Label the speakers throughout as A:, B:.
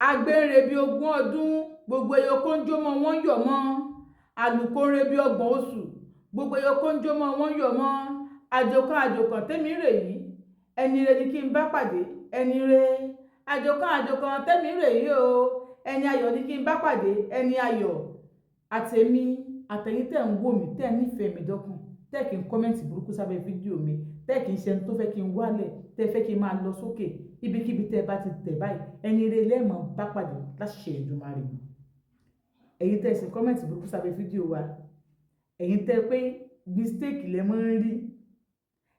A: Àgbẹ̀ ń rebi 20 ọdún, gbogbo ẹyẹ oko ń jó mọ́, wọ́n ń yọ̀ mọ́. Àlùkò ń rebi 30 oṣù, gbogbo ẹyẹ oko ń jó mọ́, wọ́n ń yọ̀ mọ́. Àjòkan àjòkàn tẹ́mi rè yìí, ẹni re ni kí n bá pàdé, ẹni re. Àjòkan àjòkàn tẹ́mi rè yìí o, ẹni ayọ̀ ni kí n bá pàdé, ẹni ayọ̀. Àtèmi àtẹ̀yin tẹ́ ń wò mí, tẹ́ ń nífẹ̀ẹ́ mi dọ́kàn, tẹ́ kí n comment burúkú sábẹ́ fídíò mi, tẹ́ kí n ṣe ẹni tó fẹ́ kí n wálẹ̀, tẹ́ fẹ́ kí n máa lọ sókè. Ibikíbi tẹ́ bá ti tẹ̀ báyìí, ẹni re lẹ́ẹ̀mọ́ bá pàdé láṣẹ Èdùmàrè. Ẹ̀yin tẹ́ ṣe comment burúkú sábẹ́ fídíò wa, ẹ̀yin tẹ́ pé mistake lẹ máa ń rí.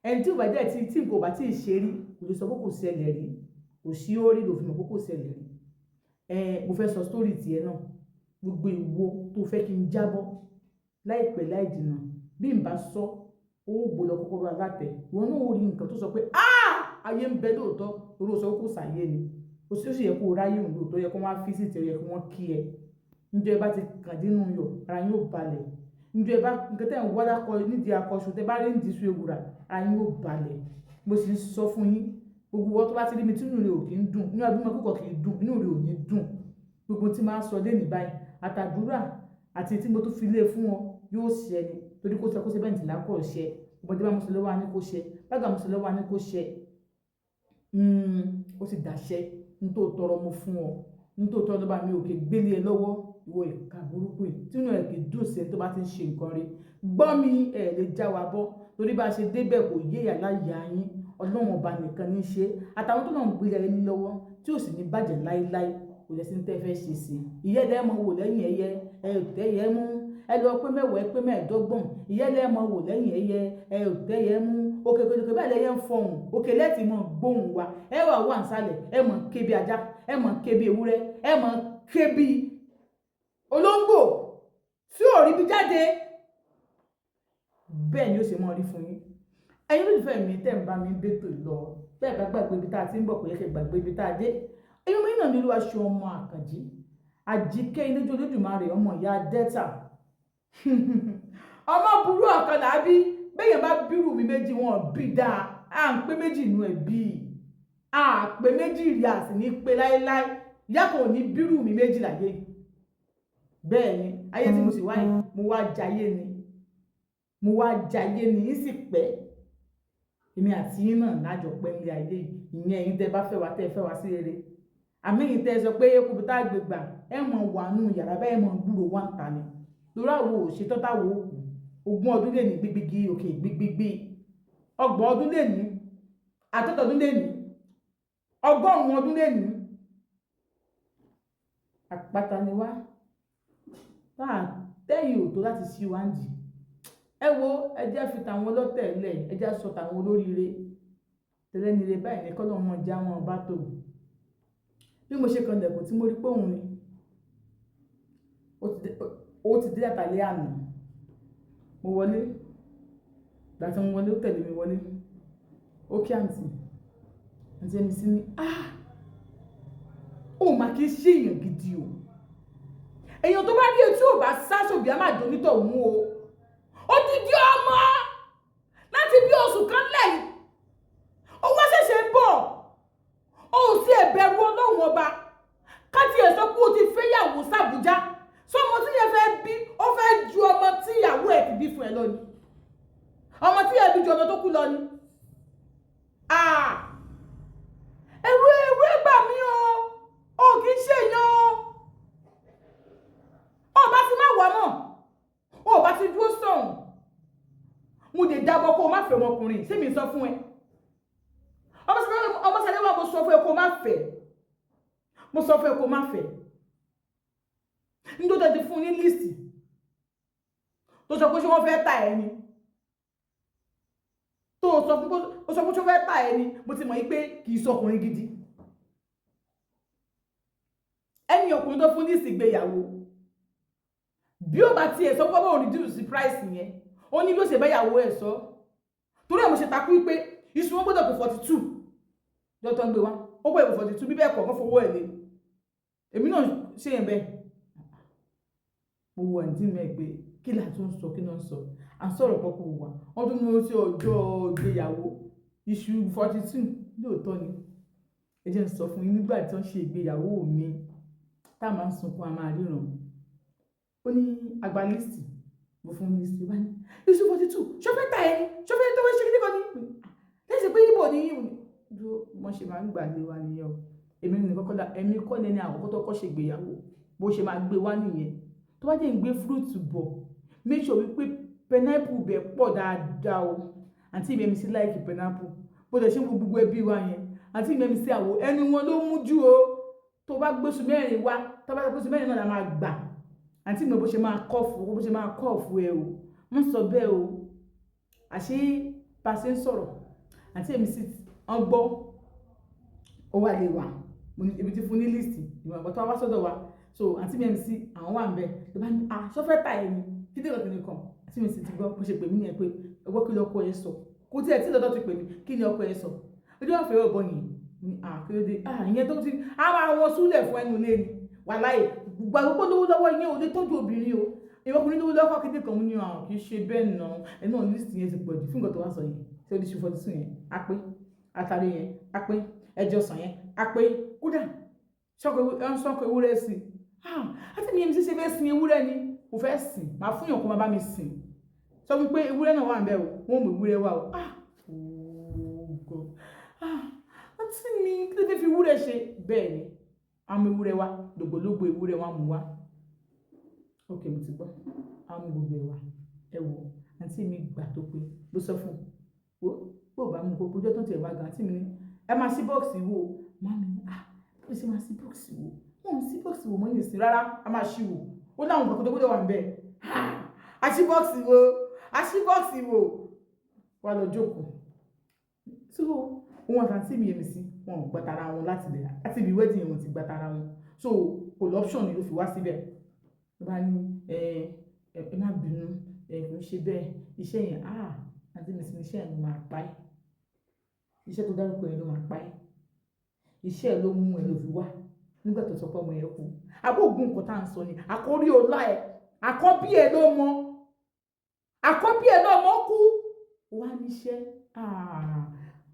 A: Ẹni tí ò bá jẹ́ tí nǹkan ò bá tí ì ṣe rí, kò lè sọ pé kò ṣẹlẹ̀ rí. Kò sí ó rí ló fi mọ̀ pé kò ṣẹlẹ̀ rí. Mo fẹ́ sọ story tiẹ̀ náà. Gbogbo ìwọ tó fẹ́ kí n jábọ́ láìpẹ́ láì jìnnà, bí n bá sọ, ó gbó lọ kọ́kọ́rọ́ alátẹ. Ìwọ náà ó rí nǹkan tó sọ pé, "Ah! Ayé ń bẹ lóòótọ́." Torí ó sọ pé kò sáyé ni. Ó sì yẹ kó ráyè òun lóòótọ́, ó yẹ kó wọ́n á visit ẹ, ó yẹ kí wọ́n kí ẹ. Níjọ́ ẹ bá ti kàn dínú iyọ̀, ara yín ó balẹ̀. Níjọ́ ẹ bá nǹkan tí ẹ̀ ń wá lákọ nídìí akọṣu, tẹ bá rí nídìí iṣu ewùrà, ara yín ó balẹ̀. Mo sì ń sọ fún yín, gbogbo ìwọ tó bá ti rí mi tí inú rẹ ò kí ń dùn, inú abímọ púpọ̀ kì í dùn, inú rẹ ò ní dùn. Gbogbo tí màá sọ lónìí báyìí, àtàdúrà àti tí mo tún fi lé fún ọ yóò ṣẹ ni. Torí kó sọ kó ṣe bẹ́ẹ̀ ní tìlá kò ṣẹ. Ọmọdé bá mú sí lọ́wọ́ á ní kó ṣẹ. Bága mú sí lọ́wọ́ á ní kó ṣẹ. Ó ti dàṣẹ. N tó tọrọ mo fún ọ. N tó tọrọ bá mi ò kí gbélé ẹ lọ́wọ́. Ìwọ ìkà burúkú yìí tí inú ẹ kì í dùn sí ẹni tó bá ti ń ṣe nǹkan rí. Gbọ́ mi, ẹ lè já wa bọ́. Torí bá ṣe dé bẹ́ẹ̀ kò yé ìyá láyà yín. Ọlọ́run ọba nìkan ní í ṣe. Àtàwọn tó náà ń gbé ayé lọ́wọ́ tí ò sì ní bàjẹ́ láíláí, kò lè sí ní tẹ́ fẹ́ ṣe sí i. Ìyẹ́ lẹ́ mọ̀ wò lẹ́yìn ẹyẹ, ẹ ò tẹ́yẹ mú. Ẹ lọ pé 10, ẹ pé 25. Ìyẹ́ lẹ́ mọ̀ wò lẹ́yìn ẹyẹ, ẹ ò tẹ́yẹ mú. Òkè òkè báyìí lẹyẹ ń fọhùn. Òkè lẹ́tì mọ̀ gbóhùn wa. Ẹ wà wà nísàlẹ̀, ẹ mọ̀ ké bí ajá, ẹ mọ̀ ké bí ewúrẹ́, ẹ mọ̀ ké bí olóńgbò tí ò rí bí jáde. Bẹ́ẹ̀ ni ó ṣe mọ́ rí fún yín. Ẹ̀yin olólùfẹ́ mi tẹ́ ń bá mi bẹ́tò lọ, bẹ́ẹ̀ bá gbàgbé ibi tá a ti ń bọ̀, kò yẹ kí ẹ gbàgbé ibi tá a dé. Ẹ̀yin ọmọ yín náà ní Olúwaṣeun ọmọ Àkànjí, Àjíkẹ́ Iléjú Olódùmarè, ọmọ ìyá Delta. Ọmọ burú ọ̀kan làbí. Bẹ́ẹ̀ yẹn bá bírù mi méjì, wọn bí dáa. À ń pé méjì inú ẹ̀ bí. À pé méjì rí, à sì ní pé láéláé. Ìyá kan ò ní bírù mi méjì láyé. Bẹ́ẹ̀ ni, ayé tí mo sì wáyé, mo wá jayé ni. Mo wá jayé ni, ń sì pẹ́. Èmi àti yín náà lájọ pẹ́ nílé ayé yìí. Ìyẹn ẹ̀yin tẹ́ bá fẹ́ wa, tẹ́ fẹ́ wa sí rere. Àmọ́ ẹ̀yin tẹ́ sọ pé kò bí tá gbé gbà, ẹ mọ̀ wà nù yàrá bẹ́ẹ̀ mọ̀ gbúrò wá ń ta ni. Torí àwo ò ṣe tán táwo ó kú. 20 ọdún lè ní gbígbígi òkè gbígbígbí. 30 ọdún lè ní, 50 ọdún lè ní, 100 ọdún lè ní. Àpáta ni wá. Táà tẹ́yìn ò tó láti ṣí wa ń dì. Ẹ wo, ẹ jẹ́ fi tàwọn ọlọ́tẹ̀ lẹ̀, ẹ jẹ́ sọ tàwọn olóríire. Tẹ́lẹ̀ ní ire báyìí ní kọ́lọ́run mọ̀ já wọn bá tò. Bí mo ṣe kan ilẹ̀kùn tí mo rí pé òun ni, ó ti dé látàlẹ́ àná. Mo wọlé. Ìgbà tí mo wọlé, ó tẹ̀lé mi wọlé. Ó kí àǹtí. Àǹtí Yẹ́misí ní, "Ah! Ó mà kí í ṣe èèyàn gidi o. Èèyàn tó bá rí etí ò bá sá sóbì á máa dùn onítọ̀hún o. Odidi ọmọ láti bí oṣù kan lẹ́yìn. Ó wá ṣẹ̀ṣẹ̀ ń bọ̀. Ó sì ẹ̀ bẹ̀rù Ọlọ́run ọba. Ká tí ẹ sọ pé o ti fẹ́yàwó s'Àbújá. Sọ́mọ tí yẹn fẹ́ bí, ó fẹ́ ju ọmọ tí ìyàwó ẹ̀ ti bí fún ẹ lọ ni. Ọmọ tí yẹn bí ju ọmọ tó kú lọ ni. Ah! Ẹ̀rù ẹ̀rù ẹ̀ bà mí o. O kì í ṣe èèyàn o. O bá ti má wà mọ́. O bá ti dúró sọ̀hún. Mo lè dábọ̀ kó o má fẹ́ ọmọkùnrin. Ṣé mi sọ fún ẹ? Ọmọ sáré wà, mo sọ fún ẹ kó o má fẹ́. Mo sọ fún ẹ kó o má fẹ́. Nítorí tó ti fún ní list tó sọ pé ṣé wọ́n fẹ́ tà ẹ́ ni. Tó sọ fún ó sọ pé ṣé wọ́n fẹ́ tà ẹ́ ni, mo ti mọ̀ yí pé kì í sọkùnrin gidi. Ẹni ọkùnrin tó fún ní ìsìgbéyàwó, bí ó bá tiẹ̀ sọ pé báwo reduce price yẹn, ó ní bí ó ṣe báyàwó ẹ̀ sọ. Torí ẹ̀ mo ṣe takú wípé iṣu wọn gbọ́dọ̀ pé 42 lọ́tọ̀ ń gbé wá, ó gbọ́dọ̀ pé 42, bí bẹ́ẹ̀ kọ̀ kọ́ fowó ẹ̀ lé. Èmi náà ṣe yẹn bẹ́ẹ̀. Mo wo àǹtí mi ẹ̀ pé kí là tún sọ, kí náà sọ, à ń sọ̀rọ̀ pọ̀pọ̀ wà, wọ́n tún mú sí ọjọ́ ìgbéyàwó iṣu 42 lóòótọ́ ni. Ẹ jẹ́ n sọ fún yín, nígbà tí wọ́n ṣe ìgbéyàwó mi, tá a máa ń sunkún, a máa ríran. Ó ní àgbà list, mo fún list, ó bá ní iṣu 42, ṣó fẹ́ ta ẹni, ṣó fẹ́ tó fẹ́ ṣe kíní kan ní. Lẹ́sìn pé Ìgbò ní dúró, wọ́n ṣe máa ń gbà lé wa nìyẹn o. Èmi ní kọ́kọ́ la, èmi kọ́ lẹ́ni àkọ́kọ́ tó kọ́ ṣe ìgbéyàwó, bó ṣe máa gbé wá nìyẹn. Tó bá jẹ́ ń gbé fruit bọ̀, make sure wípé pineapple bẹ̀ pọ̀ dáadáa o. Àǹtí mi MC like pineapple. Bó dẹ̀ ṣe ń wo gbogbo ẹbí wa yẹn, àǹtí mi MC àwò ẹnu wọn ló mú jù o. Tó bá gbé iṣu 4 wá, tó bá gbé iṣu 4 náà la máa gbà. Àǹtí mi bó ṣe máa kọ́ fún, bó ṣe máa kọ́ fún ẹ o. Wọ́n sọ bẹ́ẹ̀ o. Àṣé bá ṣe ń sọ̀rọ̀, àǹtí mi sì wọ́n gbọ́, ó wà lè wà. Mo ní ibi tí fún ní list, ìwọ̀n ìgbà tó wá sọ́dọ̀ wa. So àǹtí mi MC àwọn wà níbẹ̀. Ló bá ní, "Ah, ṣó fẹ́ ta ẹ ni? Kí ni kan kan?" Àǹtí mi sì ti gbọ́, bó ṣe pè mí ní ẹ pé, "Ẹ gbọ́, kí lọkọ ẹ sọ?" Kò tí ẹ tí lọ́dọ̀ ti pè mí, "Kí ni ọkọ ẹ sọ?" Ojú ọ̀fẹ́ ọ̀bọ yẹn. Ní, "Ah, kí ló dé?" "Ah, ìyẹn tó ti, a máa wọn súlẹ̀ fún ẹnu ilé ni. Wàláì, gbogbo lówó lọ́wọ́ ìyẹn ò lè tọ́jú obìnrin o. Ìwọ ọkùnrin lówó lọ́wọ́ kí ni kan?" Ní, "Ah, kì í ṣe bẹ́ẹ̀ náà." Ẹ náà list yẹn ti pọ̀ jù fún nǹkan tó wá sọ yẹn. Ṣé oríṣi 42 yẹn? Á pé. Atare yẹn, á pé. Ẹja ọsàn yẹn, á pé. Kódà, ṣọ́kọ ewúrẹ́ sí. Ah, àǹtí mi MC ṣe fẹ́ sin ewúrẹ́ ni. Mo fẹ́ sìn, màá fún èèyàn kó máa bá mi sìn. Sọ fún pé ewúrẹ́ náà wà níbẹ̀ o, wọ́n mú ewúrẹ́ wá o. Ah, oh God. Ah, àǹtí mi, kí ló fẹ́ fi ewúrẹ́ ṣe? Bẹ́ẹ̀ ni, a mú ewúrẹ́ wá, lògbòlógbò ewúrẹ́ wá mú wá. Okay, mo ti gbọ́. A mú gbogbo ẹ wá. Ẹ wò, àǹtí mi gbà tó pé ló sọ fún un. Wo, bó bá mú gbogbo ọjọ́ tó ń tẹ̀ wá gan, àǹtí mi ní, "Ẹ máa ṣí box wò." Màmá mi ní, "Ah, bí ó ṣe máa ṣí box wò? Wọ́n ń ṣí box wò mọ́ nísìnyí rárá, a máa ṣí wò." Ó láwọn nǹkan tó gbọdọ̀ wà níbẹ̀. Ah, a ṣí box wò, a ṣí box wò. Wá lọ jókòó. So, òun àti àǹtí mi MC, wọn ò gbà tara wọn láti ilẹ̀. Láti ibi wedding wọn ti gbà tara wọn. So, kò lọ option ni ló fi wá síbẹ̀. Ló bá ní, "Ẹ, ẹ má bínú, ẹ kò ń ṣe bẹ́ẹ̀. Iṣẹ́ yẹn, ah," àǹtí mi sì ní iṣẹ́ yẹn ló máa pa ẹ́. Iṣẹ́ tó dárúkọ yẹn ló máa pa ẹ́. Iṣẹ́ ẹ ló mú ẹ ló fi wá. Nígbà tó sọ pé ọmọ yẹn kú. Àbó ògùn nǹkan tá à ń sọ ni, àkórí ọlá ẹ, àkọ́bí ẹ ló mọ̀. Àkọ́bí ẹ ló mọ̀ kú. Ó wá níṣẹ́. Ah,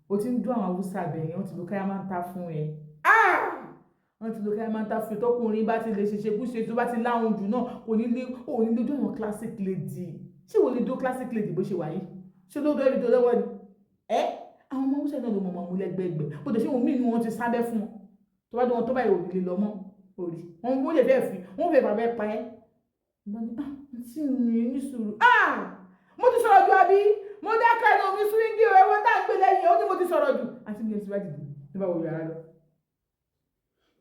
A: o ti ń dún àwọn Haúsá bẹ̀ yẹn, wọ́n ti lo káyà máa ń ta fún ẹ. Ah! Wọ́n ti lo káyà máa ń ta fún ẹ. Tọkùnrin bá ti lè ṣe ṣe kú ṣe, tó bá ti láhùn jù náà, kò ní lé, ò ní lè dún àwọn classic lady. Ṣé ìwọ lè dó classic lady bó ṣe wà yìí? Ṣé ló dó ẹbí tó lọ́wọ́ ni? Ẹ́, àwọn ọmọ Haúsá náà ló mọ̀ mọ̀ mú lẹ́gbẹ̀ẹ́gbẹ̀. Bó ti ṣe òun mí inú wọn ti sábẹ́ fún wọn. Tó bá dé wọn tó báyìí ò ní lè lọ mọ́. Orí. Wọ́n lè fẹ́ fi, wọ́n fẹ́ fàbẹ́ pa ẹ́. Mo ní, "Ah, àǹtí mi ní sùúrù." "Ah! Mo ti sọ̀rọ̀ jù àbí? Mo dákẹ́ ẹnu mi swing o, ẹ̀wọ̀n tá ń gbé lẹ́yìn, ó ní mo ti sọ̀rọ̀ jù." Àǹtí mi ti wá dìde, ní bá wo yàrá lọ.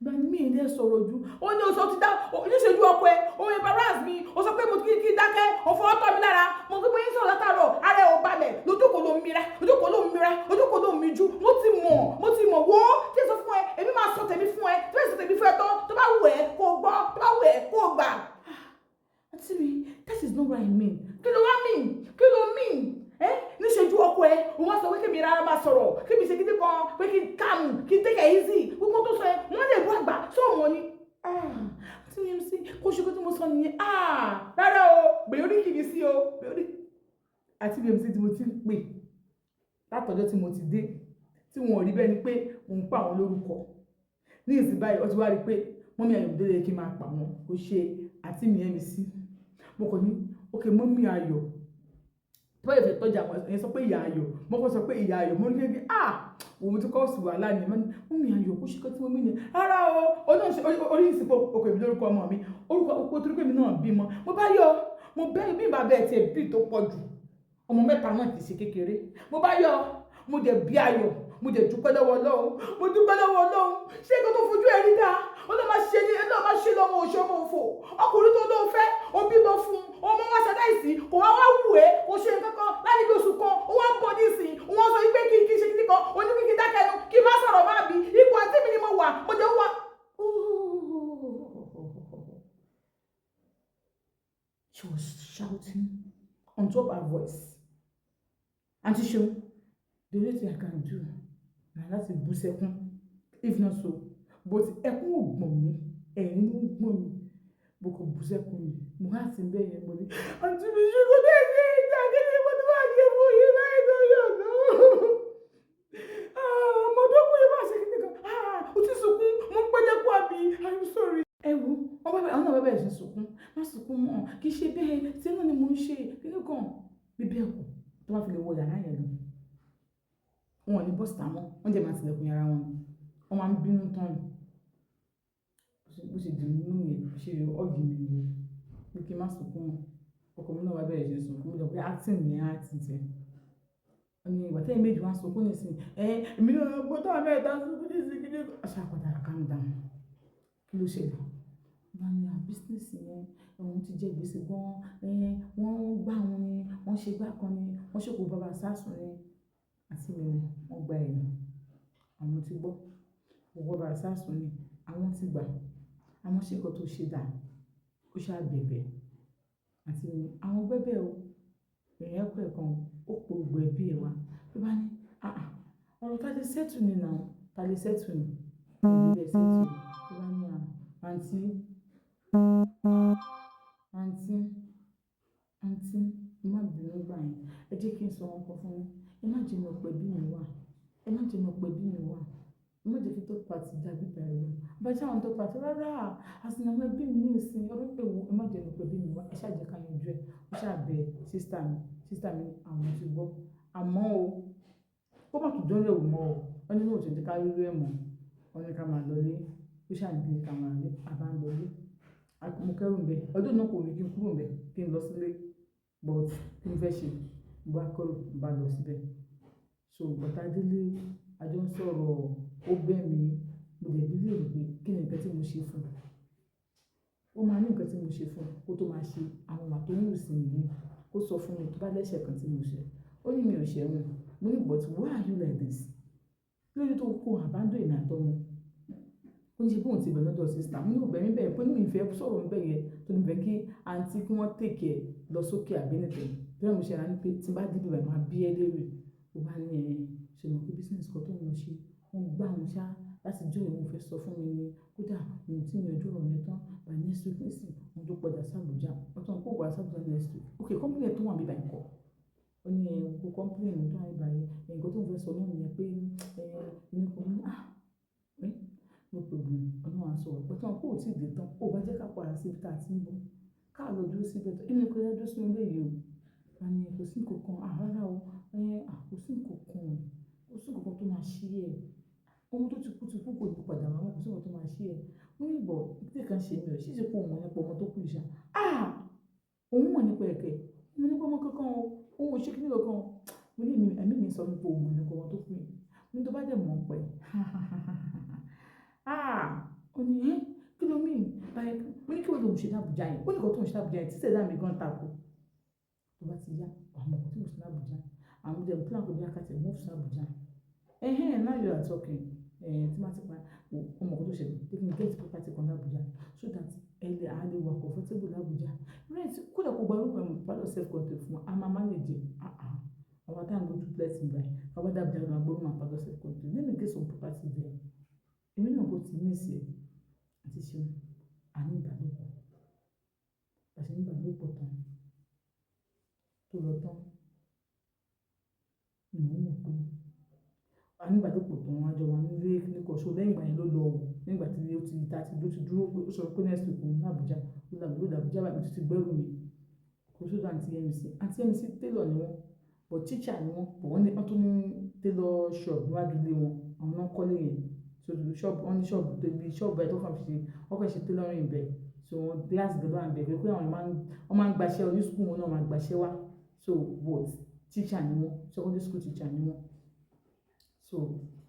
A: Ìgbà ní mi ìdẹ́ sọ̀rọ̀ jù. Ó ní oṣù ti dá, oníṣẹ́jú ọkọ ẹ, ó embarrass mi, ó sọ pé mo kí kí dákẹ́, ó fọwọ́ tọ́ mi lára. Mo kí bóyá sọ̀rọ̀ látàárọ̀, ara ẹ̀ ò balẹ̀, lójókòó ló ń mira, lójókòó ló ń mira, lójókòó ló ń mijú. Mo ti mọ̀, mo ti mọ̀, wò ó, tí ẹ sọ fún ẹ, èmi máa sọ tèmi fún ẹ, tí wọ́n sọ tèmi fún ẹ tán, tó bá wù ẹ́ kó gbọ́, tó bá wù ẹ́ kó gbà. Àǹtí mi, that is not what I mean. Kí ló wá mean? Kí ló mean? Ẹ́, níṣẹ́jú ọkọ ẹ, òun wá sọ pé kí mi rárá máa sọ̀rọ̀, kí mi ṣe kíní kan, pé kí n calm, kí n take it easy. Gbogbo tó sọ ẹ, wọ́n lè bú àgbà, sọ̀mọ́ ni. Ah, àǹtí mi MC, kó ṣe kó tí mo sọ nìyẹn. Ah, rárá o, gbè orí kìíní sí o, gbè orí. Àǹtí mi MC tí mo ti ń pè látọjọ́ tí mo ti dé, tí wọn ò rí bẹ́ẹ̀ ni pé mò ń pa àwọn lórúkọ. Ní ìsìn báyìí, wọ́n ti wá rí pé mummy Ayọ̀mídé ló yẹ kí n máa pa wọ́n, kó ṣe àǹtí mi MC. Mo kàn ní, "Okay, mummy Ayọ̀." Tó bá yẹ fẹ́ tọ́jú àwọn ẹ̀yẹn sọ pé ìyá Ayọ̀, mo kọ́ sọ pé ìyá Ayọ̀, mo ní kí, ah, òun ti kọ́ sí wàhálà ni. Mummy Ayọ̀, kó ṣe kọ́ tí mo mí ni. Rárá o, orí ìsìnkú òkè mi lórúkọ ọmọ mi, orúkọ òkú torí pé mi náà bímọ. Mo bá yọ, mo bẹ́ẹ̀ bí bàbá ẹ̀ tiẹ̀ bí tó pọ̀ jù. Ọmọ mẹ́ta náà kì í ṣe kékeré. Mo bá yọ, mo dẹ̀ bí ayọ̀, mo dẹ̀ dúpẹ́ lọ́wọ́ Ọlọ́run, mo dúpẹ́ lọ́wọ́ Ọlọ́run. Ṣé nǹkan tó fojú ẹ rí dáa? Ọlọ́run máa ṣe ní, Ọlọ́run máa ṣe lọ́mọ òṣì ọmọ òfò. Ọkùnrin tó lóun fẹ́, ó bímọ fún un, ọmọ wá ṣaláìsí, kò wá wá wù ẹ́, kò ṣe nǹkan kan láti bí oṣù kan, ó wá ń bọ̀ nísìnyí, wọ́n sọ wípé kí n ṣe kíní kan, ó ní kí n dákẹ́ ẹnu, kí n má sọ̀rọ̀ má bí, ipò àǹtí mi ni mo wà, mo jẹ́ wá. She was shouting on top her voice. Aunty Seun, the only thing I can do na láti bú sẹ́kún, if not so. But ẹkún ò gbọ̀n mí, ẹ̀rín ló ń gbọ̀n mí. Mo kàn bú sẹ́kún ni. Mo há sí bẹ́ẹ̀ yẹn, mo ní, "Àǹtí mi ṣe kò dé ṣe ìjà kí ni mo ti wá ṣe fún yín láì tó yọ̀ náà. Ọmọ tó kú yìí máa ṣe kíni kan. Ah, Náà bẹ̀rẹ̀ sí sunkún. "Má sunkún mọ́, kì í ṣe bẹ́ẹ̀, tí náà ni mò ń ṣe, kíni kan." Bí bẹ́ẹ̀ kọ́, tó bá fi lè wọ yàrá yẹn lọ, wọn ò ní bọ́ síta mọ́, wọ́n jẹ́ máa tilẹ̀kùn yàrá wọn. Wọ́n máa ń bínú tán ni. Bó ṣe dì mí mú yẹn, bó ṣe hug mi nìyẹn, pé kí n má sunkún mọ́. Ọkọ mi náà wá bẹ̀rẹ̀ sí sunkún. Mo jọ pé acting ni acting tẹ̀. Ó ní ìgbà tí ẹ̀yin méjì wá ń sunkún nísìnyí, èmi náà gbọ́ tó àwọn mẹ́ta ń sunkún nísìnyí kíni kan. A ṣá padà calm down. Kí ló ṣẹlẹ̀? Ó bá ní, "À, business yẹn, òun ti jẹ gbèsè gan. Wọ́n gbá wọn ni, wọ́n ṣe gbá kan ni, wọ́n ṣòkò bàbá sásùn ni." Àǹtí mi ni wọ́n gba ẹ̀yìn. Àwọn ti gbọ́. Òkú bàbá sásùn ni, àwọn ti gbà. Àwọn ṣe nǹkan tó ṣe dà. Ó ṣá bẹ̀bẹ̀. Àǹtí mi ní, àwọn gbẹ́bẹ̀ o. Ìrìn ẹ̀kọ́ ẹ̀ kan ó po gbogbo ẹbí ẹ wá. Ló bá ní, "Àà, ọ̀rọ̀ ta lè settle ni now, ta lè settle ni." Ẹbí bẹ́ẹ̀ settle. Ló bá ní, "À, àǹtí, àǹtí, àǹtí, ẹ má bínú gbà yẹn. Ẹ jẹ́ kí n sọ nǹkan fún yín. Ẹ má jẹ́ lọ pé ẹbí mi wá. Ẹ má jẹ́ lọ pé ẹbí mi wá. Ẹ má jẹ́ kí third party dá bíbá ẹ rú. Bá ṣe àwọn third party rárá, as in àwọn ẹbí mi ní ìsìn, ọ̀rọ̀ pé wo, ẹ má jẹ́ lọ pé ẹbí mi wá. Ẹ ṣá jẹ́ ká yanjú ẹ." Ó ṣá bẹ sister mi. Sister mi ní àwọn ti gbọ́. Àmọ́ o, kó má tún dán rẹ̀ wò mọ́ o. Wọ́n ní no tún jẹ́ ká rí irú ẹ̀ mọ́. Wọ́n ní ká máa lọlé. Ó ṣá ní ká máa lọlé. A bá ń lọlé. Mo kẹ́rù ń bẹ. Ọdún náà kò wù mí kí n kúrò ńbẹ̀, kí n lọ sílé. But kí n fẹ́ ṣe? Mo bá kẹ́rù, mo bá lọ síbẹ̀. So ìgbà tá délé, a jọ ń sọ̀rọ̀, ó bẹ̀ mí. Mo dẹ̀ bi léèrè pé kí ni nǹkan tí mo ṣe fún un. Ó máa ní nǹkan tí mo ṣe fún un kó tó máa ṣe àwọn ìwà tó ń wù sí mi yìí. Ó sọ fún mi tó bá lẹ́sẹ̀ kan tí mo ṣe. Ó ní mi ò ṣẹ̀ òun. Mo ní, "But why are you like this? Kí ló dé tó kó abandon èmi àtọmọ?" Ó ní ṣe bí òun ti bẹ̀ lọ́dọ̀ sister. Mo ní ò bẹ̀ mí bẹ́ẹ̀ pé ní mi fẹ́ sọ̀rọ̀ níbẹ̀ yẹn torí mo fẹ́ kí àǹtí kí wọ́n take ẹ lọ sókè àbí anything. Bí mo ṣe rà ní pé tí n bá dé ibẹ̀ máa bí ẹ léèrè. Ó bá ní ẹ, ṣe mọ̀ pé business kan tó ń lọ ṣe, wọ́n gbá òun ṣá láti ọjọ́ yìí òun fẹ́ sọ fún mi ni. Kódà òun tí yanjú ọ̀rọ̀ yẹn tán by next week nísìnyí, òun tó padà sí Abuja. Ó tán kó padà sí Abuja next week. Okay, company ẹ tó wà níbí báyìí ńkọ́? Ó ní ẹ, gbogbo company tó wà níbí báyìí, nǹkan tó ń fẹ́ sọ náà nìyẹn pé kíni kan. Mo ní, "Ah, no problem." Ọlọ́run á sọ̀rọ̀. Pé tí wọn kò tí ì dé tán, ó bá jẹ́ ká padà sí ibi tí a ti ń bọ̀. Ká lọ dúró síbẹ̀ tán. Èmi kò lè dúró sínú ilé yìí o. Ó ní kò sí nǹkan kan. "À, rárá o. Kò sí nǹkan kan. Kò sí nǹkan kan tó máa ṣe ẹ́. Ohun tó ti kú kò ní padà wá mọ́. Kò sí nǹkan tó máa ṣe ẹ́." Mo ní, "But tí nǹkan ṣe mí o, ṣé ṣe pé o mọ̀ nípa ọmọ tó kú yìí ṣá?" "Ah! Òun mọ̀ nípa ẹ̀kẹ́. Mo ní pé ọmọ kankan o. Òun ò ṣe kíni kankan o." Mo ní èmi, ẹ̀mí mi sọ fún mi pé o mọ̀ nípa ọmọ tó kú yìí. Mo ní tó bá dẹ̀ mọ̀ ọ́n pẹ̀. "Ah!" Ó ní, "Ẹ́, kí ló mean? Báyìí." Mo ní kí ló ń ṣe ní Abuja yẹn? Ó ní nǹkan tó ń ṣe ní Abuja yẹn tí ṣẹ̀dá mi gan tako. Tó bá ti yá, wàá mọ̀ nǹkan tí mo ṣe ní Abuja. Àwọn dẹ̀ plan pé bí a ká tẹ̀ move sí Abuja. "Ehen, now you are talking." Tí màá ti pa, o mọ̀ nǹkan tó ṣẹlẹ̀. Jẹ́ kí n get property kan ní Abuja so that ẹ lè, a lè wà comfortable ní Abuja. Rent, kódà kó gba room ẹ̀ parlour self contained fún wa, a máa manage ẹ̀. Ah ah. Àwa tá ń gbé duplex níbí báyìí. Ká wá dé Abuja lọ máa gbé room and parlour self contained. Let me get some property there. Èmi náà kò tí miss ẹ. Àti ṣeun, a ní ìbálòpọ̀. Bá ṣe ní ìbálòpọ̀ tán, tó lọ tán, ni mò ń wò pé a ní ìbálòpọ̀ tán, a jọ wà nílé kíní kan. So lẹ́yìn ìgbà yẹn ló lọ o. Lẹ́yìn ìgbà tí ó ti, tá tí ó ti dúró pé ó sọ pé next week òun ní Abuja. Ó lọ Abuja báyìí, mo ti gbẹ́rù mi. Kò sọ́dọ̀ àǹtí Yẹ́misí. Àǹtí Yẹ́misí tailor ni wọ́n, but teacher ni wọ́n. But wọ́n ní, wọ́n tún ní tailor shop níwájú ilé wọn. Àwọn náà kọ́lé yẹn. So shop, wọ́n ní shop tó bí shop ẹ tó kàn fi ṣe, wọ́n kàn ṣe tailoring bẹ́ẹ̀. So glass gan ló wà níbẹ̀. Pé àwọn máa ń, wọ́n máa ń gba iṣẹ́ oní school wọn náà máa gba iṣẹ́ wá. So but teacher ni wọ́n, secondary school teacher ni wọ́n. So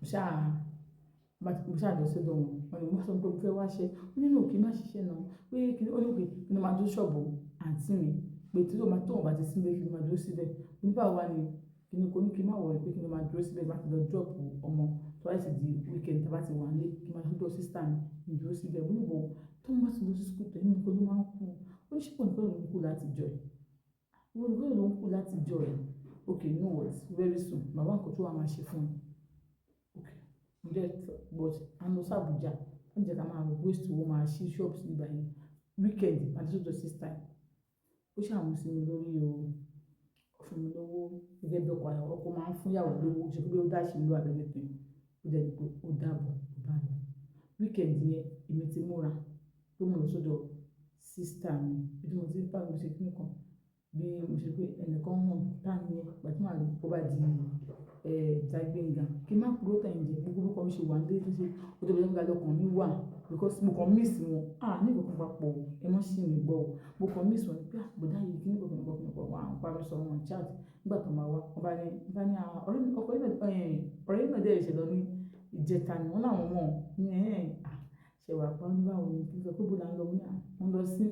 A: mo ṣá lọ sọ́dọ̀ wọn. Wọ́n ní mo sọ pé mo fẹ́ wá ṣẹ́. Ó ní no kí n má ṣiṣẹ́ náà. Pé kí ni, ó ní pé kí n máa dúró ṣọ́ọ̀bù àǹtí mi. Pé tí ó máa tó òun bá ti sílé kí n máa dúró síbẹ̀. Mo ní báwo wá ni kí ni kò ní kí n má worry pé kí n máa dúró síbẹ̀ bá ti lọ drop ọmọ tó bá sì di weekend tí a bá ti wà nílé kí n máa lọ sister mi kí n dúró síbẹ̀. Mo ní but tó bá ti lọ sí school tán èmi nìkan ló máa ń kú. Ó ní ṣé ìwọ nìkan ló ń kú láti ọjọ́ yìí? Ìwọ nìkan ló ń kú láti ọjọ́ yìí. Okay, you know what? Very soon, màá wá nǹkan tó wà máa ṣe fún un. Okay. Mo dẹ̀ but a lọ sí Abuja. Ó jẹ́ ká máa waste owó máa ṣí shop sí ibà yẹn. Weekend, màá dé sọ́dọ̀ sister. Ó ṣà mú sí mi lórí o. Ó fún mi lówó gẹ́gẹ́ bí ọkọ àyàwó. Ọkọ máa ń fún ìyàwó lówó. Kò ṣe pé ó dash mi lówó àbí anything. Ó dẹ̀ ní pé ó dàbọ̀, ó bá lọ. Weekend yẹn, èmi ti múra pé mo lọ sọ́dọ̀ sister mi. sister mi. Bí mo ti ń park, mo ṣe kíni kan, bí mo ṣe pé ẹnìkan hàn tá ní ẹ, ìgbà tí màá rí, ó bá di Gbénga. Kí n má purọ́ tàn yín jẹ, gbogbo bí ọkọ mi ṣe wà nílé tó ṣe, ó tó bí ọjọ́ lọ́kàn mi wà because mo kàn miss wọn. Ah, ní nǹkan papọ̀ o, ẹ má ṣì mí gbọ́ o. Mo kàn miss wọn pé ah, bọ̀dá yìí kíni kan kíni kan kíni kan wà ń pa mi sọ wọn chat. Nígbà tó máa wá, wọ́n bá ní ah, ọ̀rẹ́ mi, ọkọ yín náà, ọ̀rẹ́ yín náà dẹ̀ ṣe lọ ní ìjẹta ni wọ́n láwọn mọ̀. Ní ẹ́, ah, ṣé wà pa ní báwo ni? Kí n sọ pé bó la ń lọ, mo ní ah, mo ń lọ sí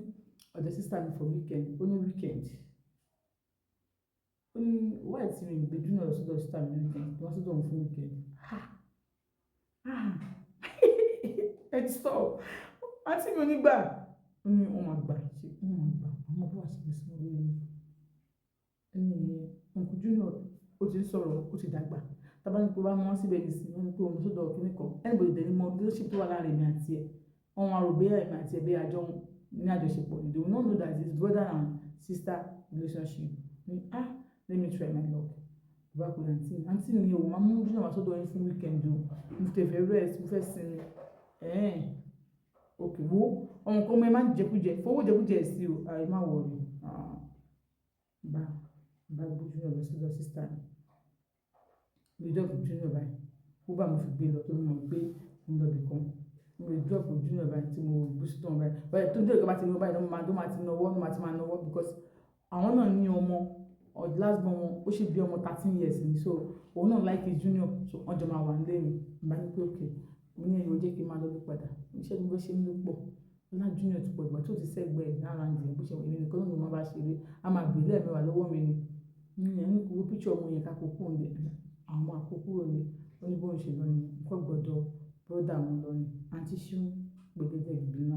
A: ọ̀dọ̀ sister mi for weekend. Ó ní weekend. Ó ní why tí mi gbé Junior lọ sọ́dọ̀ sister mi ní weekend, wọ́n sọ́dọ̀ òun fún weekend. Ah, ah, ẹ ti stop. Àǹtí mi ò ní gbà. Ó ní wọ́n máa gbà, ṣe wọ́n máa gbà. Àwọn ọmọ bó wá ṣe gbé sí wọn lórí ni. Ẹni uncle Junior ó ti ń sọ̀rọ̀, ó ti dàgbà. Tí a bá ní pé ó bá mú wọn síbẹ̀ nísìnyí, wọ́n ní pé òun sọ́dọ̀ kíní kan. Anybody dẹ̀ ní mọ relationship tó wà láàrin èmi àti ẹ̀. Wọ́n máa rò bóyá èmi àti ẹ̀ bí a jọ ní àjọṣepọ̀. They will not know that it's brother and sister relationship. Ní ah, let me try my luck. Mo bá pe àǹtí mi, àǹtí mi ò máa mú Junior wá sọ́dọ̀ yín fún weekend o. Mo tẹ̀ fẹ́ rest, mo fẹ́ sinmi. Ẹ̀hẹn. Okay, wo, àwọn nǹkan ọmọ ẹ máa ń jẹkújẹ, fowó jẹkújẹ sí o. Ah, ẹ má worry. Ah, bá gbé Junior lọ sọ́dọ̀ sister mi. Mo drop Junior báyìí. Uber mo fi gbé lọ torí mo mọ̀ pé mo ń lọ ibì kan. Mo lè drop Junior báyìí tí mo gbé sí tán báyìí. Báyìí tó dé ìgbà tí mo báyìí, ló máa ti nawọ́, ló máa ti máa nawọ́ because àwọn náà ní ọmọ, or the last born wọn, ó sì bí ọmọ 13 years ni. So òun náà like Junior, so wọ́n jọ máa wà nílé mi. Mo bá ní pé okay, mo ní ẹ̀yọ̀ jẹ́ kí n máa lọlé padà. Iṣẹ́ tí mo fẹ́ ṣe nílé pọ̀. Ọlá Junior ti pọ̀ ìgbà tí ó ti sẹ́gbẹ̀ẹ́ ní around ẹ̀, bó ṣe èmi nìkan náà ni mo máa bá ṣeré. A máa gbé lẹ́ẹ̀mẹwàá lọ́wọ́ mi ni. Ní ẹ̀ ní kó wo picture ọmọ yẹn ká kó kúrò nílé. Àwọn máa kó kúrò nílé. Ó ní bó ń ṣe lọ ni. Nǹkan gbọdọ̀ brother wọn lọ ni. Àǹtí Ṣíún gbẹ̀gẹ́dẹ́ gbiná.